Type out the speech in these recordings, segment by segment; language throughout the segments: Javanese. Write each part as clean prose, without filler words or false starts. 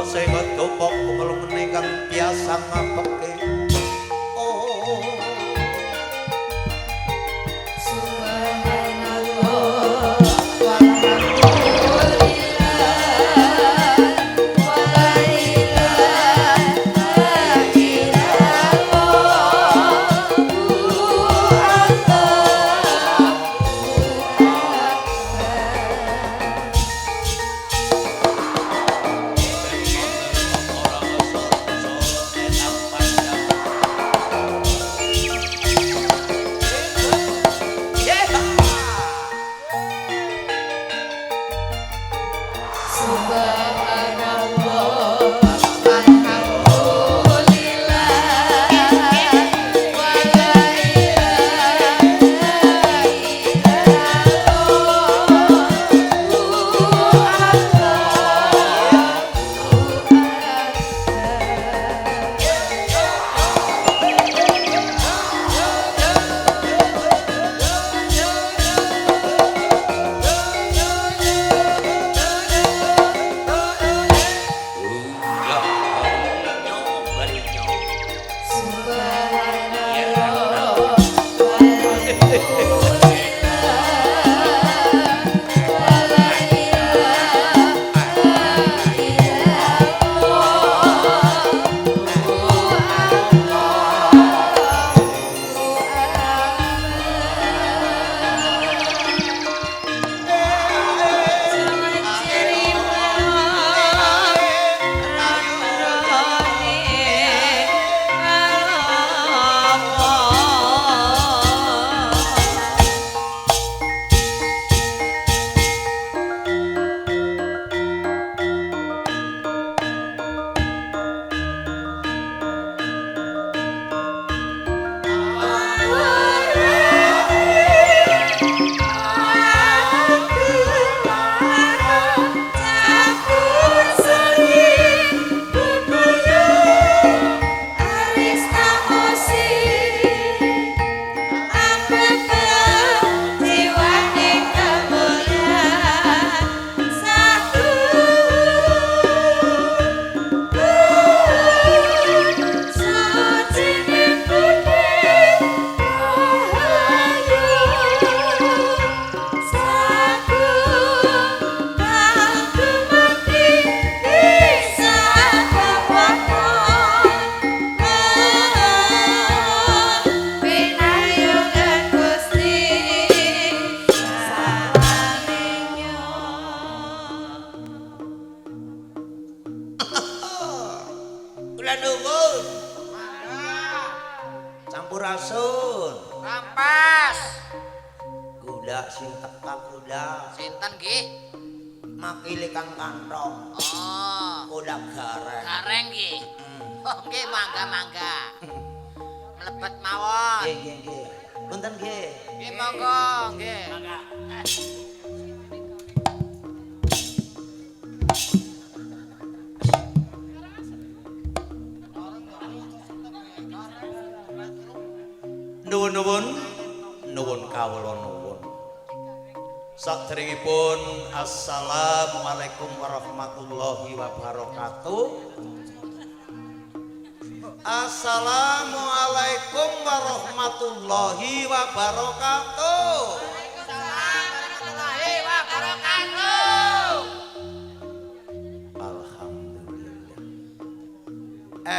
Sing dopa kumelungene kang biasa ngapeke. Oh Subhanallah walhamdulillah wa la ilaha illallah Allahu akbar. Subhanallah walhamdulillah wa la ilaha illallah Allahu akbar. Subhanallah walhamdulillah wa la ilaha illallah Allahu akbar. Kula nuwun. Sampurasun. Rampas. Gula sing teka gula. Sinten nggih? Makile kang kantong. Oh, Kula gareng. gareng nggih. Oh, nggih mangga mangga. Mlebet mawon. Nggih nggih nggih. Punten nggih. Nggih monggo nggih. Nuwun-nuwun, nuwun kawula nuwun. Saderengipun assalamualaikum warahmatullahi wabarakatuh. Assalamualaikum warahmatullahi wabarakatuh. Warahmatullahi wabarakatuh. Alhamdulillah.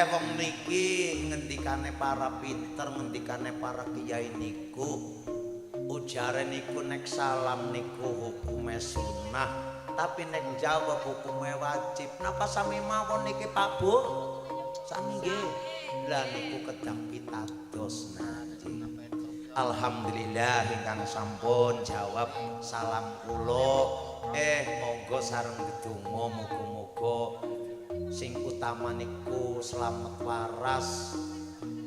Wong niki ngendikane para pinter, ngendikane para kiai niku ujare niku nek salam niku hukume sunah, tapi nek jawab hukume wajib. Napa sami mawon niki Pak Bu? Sami nggih. Lah niku kedah pitados nggih. Alhamdulillah ingkang sampun jawab salam kula. Monggo sareng ndedonga muga-muga sing utama niku selamat waras,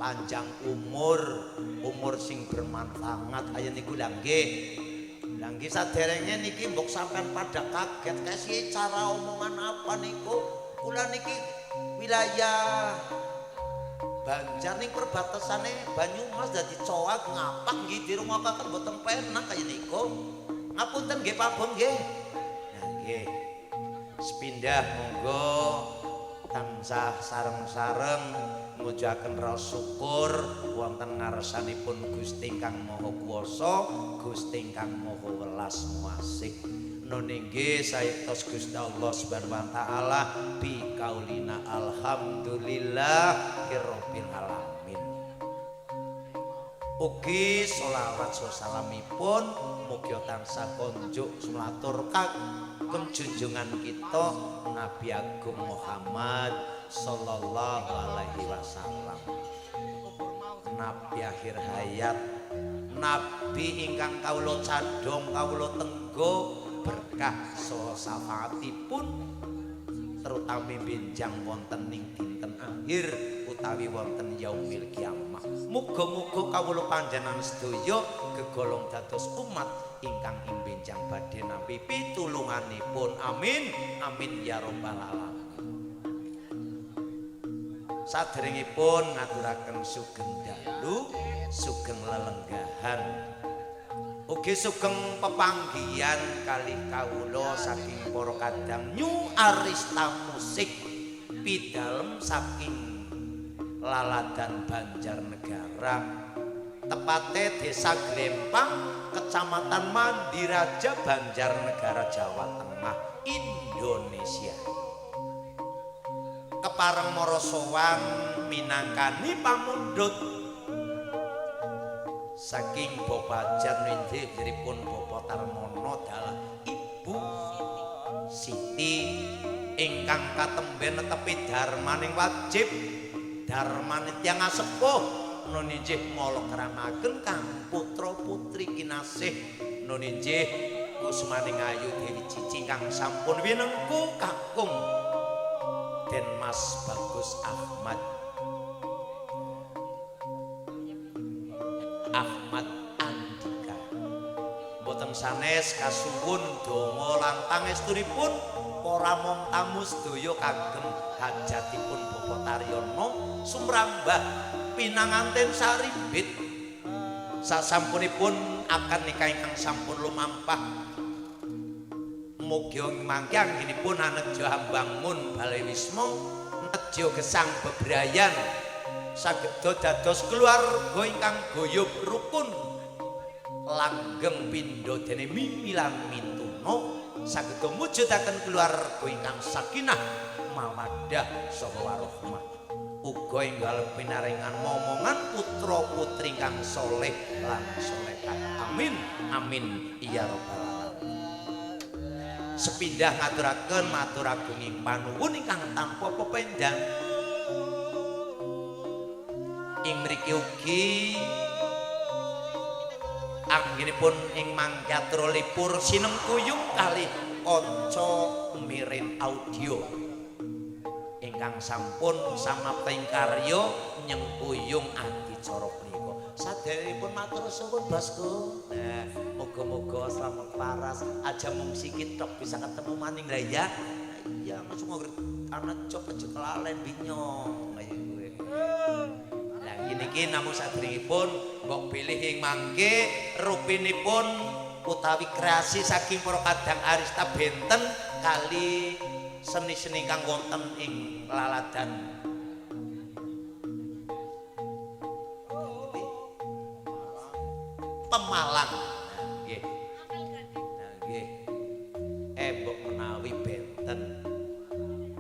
panjang umur, umur sing bermanfaat. Ayo niku lha nggih. Lah nggih saderenge niki mbok sampean pada kaget kasih cara omongan apa niku. Kula niki wilayah Banjar ning perbatasane Banyumas dadi coak ngapak nggih dirungokaken mboten penak kaya niku. Ngapunten nggih Pak Bom nggih. Nah nggih. Sepindah monggo Tansah sareng-sareng mujuaken raos syukur wonten ngarsanipun Gusti ingkang Maha Kuwasa, Gusti ingkang Maha Welas Muasih. Nun inggih sayektos Gusti Allah Subhanahu wa taala bi kaulina alhamdulillahirabbil alamin. Ugi sholawat salamipun mugi tansah konjuk sumlatur kagem junjungan kita Nabi Agung Muhammad sallallahu alaihi wasallam. Nabi akhir hayat, nabi ingkang kawula cadhong kawula tenggo berkah saha syafaatipun terutami benjang wonten ing dinten akhir utawi wonten yaumil kiamah. Muga-muga kawula panjenengan sedaya gegolong dados umat ingkang ing benjang badhe nampi pitulunganipun. Amin amin ya rabbal alamin. Saderengipun ngaturaken sugeng dalu, sugeng lelenggahan, ugi sugeng pepanggihan kalih kawula saking para kadang New Arista Musik pidalem saking Laladan Banjarnegara, tepate Desa Glempang, Kecamatan Mandiraja, Banjarnegara, Jawa Tengah, Indonesia. Kepareng mara sowan minangkani pamundhut saking Bapak Jan inggihipun Bapak Tarmono dalah Ibu Siti ingkang katemben netepi dharmaning wajib, dharmane tiyang asepuh nun inggih mala kramaken kang putra putri kinasih nun inggih Kusmaning Ayu Dewi Cici ingkang sampun winengku kakung Den Mas Bagus Ahmad Ahmad Andika. Mboten sanes kasuwun donga lan pangestunipun para mong tamu sedaya kagem hajatipun Bapak Taryono sumrambah pinanganten sarimbit. Sasampunipun akad nikah ingkang sampun lumampah, mugi mangke anggenipun anejo hambangun Balai Wisma nejo gesang bebrayan saged dados keluarga ingkang guyub rukun langgeng pindha dene mimi lan mintuna saged mujudaken keluarga ingkang sakinah mawaddah saha warahmah. Uga enggal pinaringan momongan putra putri ingkang soleh lan solehah. Amin amin ya rabbal alamin. Sepindah ngaturaken matur agunging panuwun ingkang tanpa pependhan. Ing mriki ugi anggenipun ing mangkyatra lipur sinengkuyung kalih kanca mirin audio ingkang sampun samapta ing karya nyengkuyung adicara punika. Saderengipun matur suwun bosku. Nah, muga-muga slamet waras, aja mung sikit tok bisa ketemu maning lah ya. Iya, langsung ana cop aja kelalen binyong kaya kowe. Lah ngene iki namung saderengipun mbok pilih ing mangke rupinipun utawi kreasi saking para kadang Arista benten kali seni-seni kang wonten ing Laladan. Pemalang. Nggih. Nah nggih. Mbok menawi benten.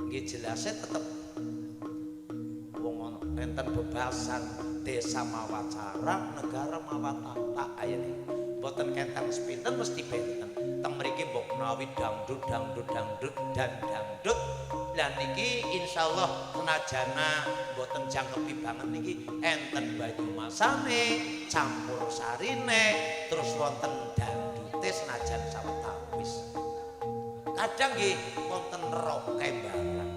Nggih jelase tetep wong enten bebasan desa mawa cara, negara mawa tata ayane. Mboten kentang sepinten mesti benten. Teng mriki mbok menawi dangdut dangdut dangdut dan dangdut. Lah niki insyaallah senajana mboten jangkepi banget niki enten Banyumasane, campur sarine, terus wonten dangdute senajan sawetawis. Kadang nggih wonten roke barang.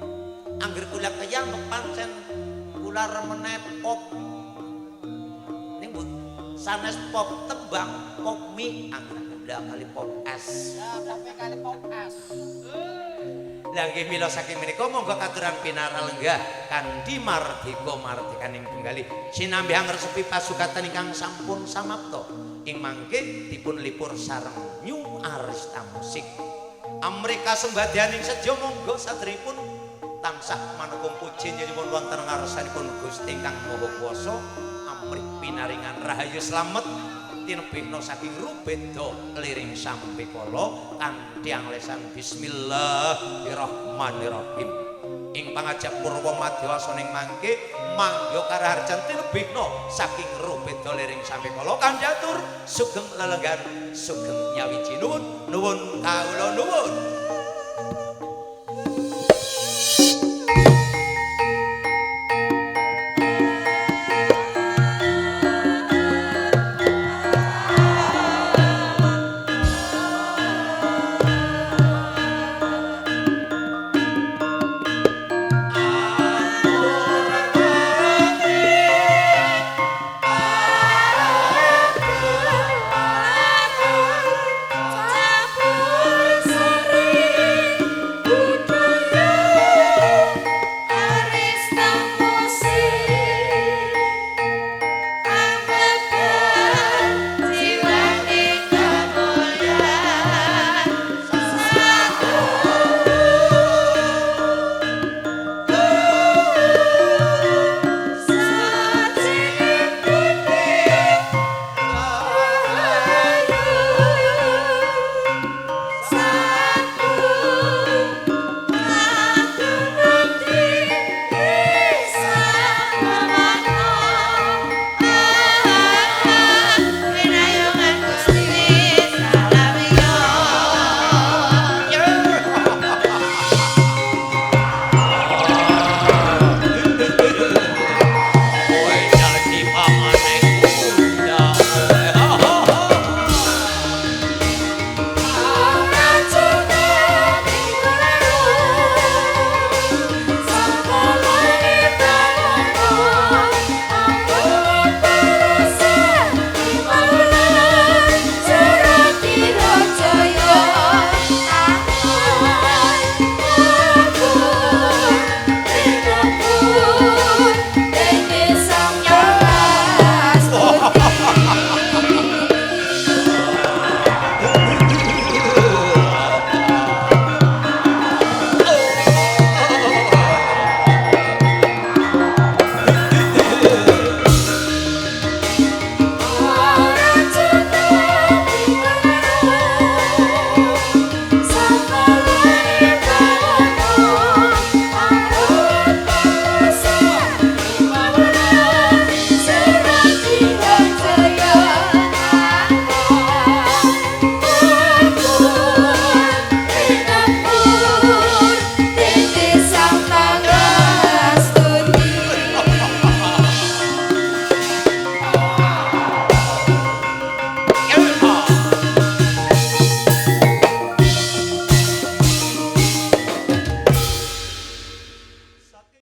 Angger kula keyang pancen kula remene pop. Ning sanes pop tembang, pop mie angger kula kali pop es. Ya, kali pop es. Lah nggih mila saking menika monggo katuran pinara lenggah kanthi mardika mardikaning penggalih sinambi angresepi pasukatan ingkang sampun samapta ing mangke dipun lipur sareng New Arista Musik. Amrika sembadyaning sedya monggo saderengipun Tansah manukung puji nyuwun wonten ngarsanipun Gusti Kang Maha Kuwasa amrih pinaringan rahayu slamet tinebihna saking rubeda liring sampekala kanthi anglesan bismillahirrahmanirrahim. Ing pangajap purwa madyawasaning mangke mangga karaharjan tinebihna saking rubeda liring sampekala kanthi atur sugeng lelenggan sugeng nyawiji nuwun nuwun kawula nuwun.